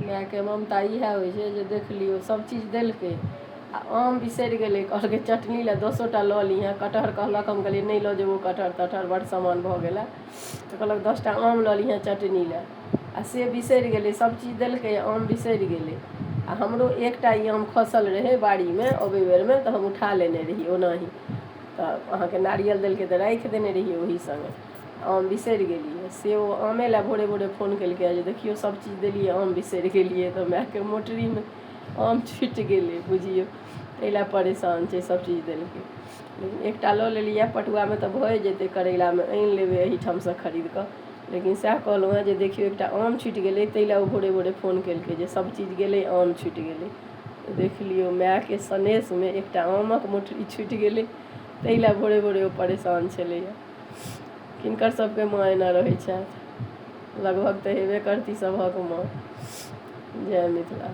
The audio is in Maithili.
मायके ममता इएह होइ छै जे देख लियौ सभचीज देलकै आ आम बिसरि गेलै। कहलकै चटनी लए 10टा लऽ लिहेँ। कटहर कहलक, हम कहलियै नहि लऽ जेबौ कटहर तटहर, बड्ड सामान भऽ गेलै। तऽ कहलक 10टा आम लऽ लिहेँ चटनी लए, आ से बिसरि गेलै। सभचीज देलकै, आम बिसरि गेलै। आ हमरो एकटा ई आम खसल रहै बाड़ीमे अबै बेरमे, तऽ हम उठा लेने रहियै ओनाही। तऽ अहाँके नारियल देलकै तऽ राखि देने रहियै ओही सङ्गे, आम बिसरि गेलियै। से ओ आमे लए भोरे भोरे फोन केलकै जे देखियौ, सभचीज देलियै, आम बिसरि गेलियै। तऽ मायके मोटरीमे आम छुटि गेलै, बुझियौ, ताहि लए परेशान छै। सभचीज देलकै, लेकिन एकटा लऽ लेलियै। पटुआमे तऽ भए जेतै, करैलामे आनि लेबै एहिठामसँ खरीद कऽ। लेकिन सएह कहलहुँ हेँ जे देखियौ, एकटा आम छुटि गेलै, ताहि लए ओ भोरे भोरे फोन केलकै जे सभचीज गेलै, आम छुटि गेलै। तऽ देख लियौ, मायके सनेशमे एकटा आमक मोटरी छुटि गेलै, ताहि लए भोरे भोरे ओ परेशान छलैए। किनकर सबके माँ एना रहै छथि? लगभग तऽ हेबे करती सभक माँ। जय मिथिला।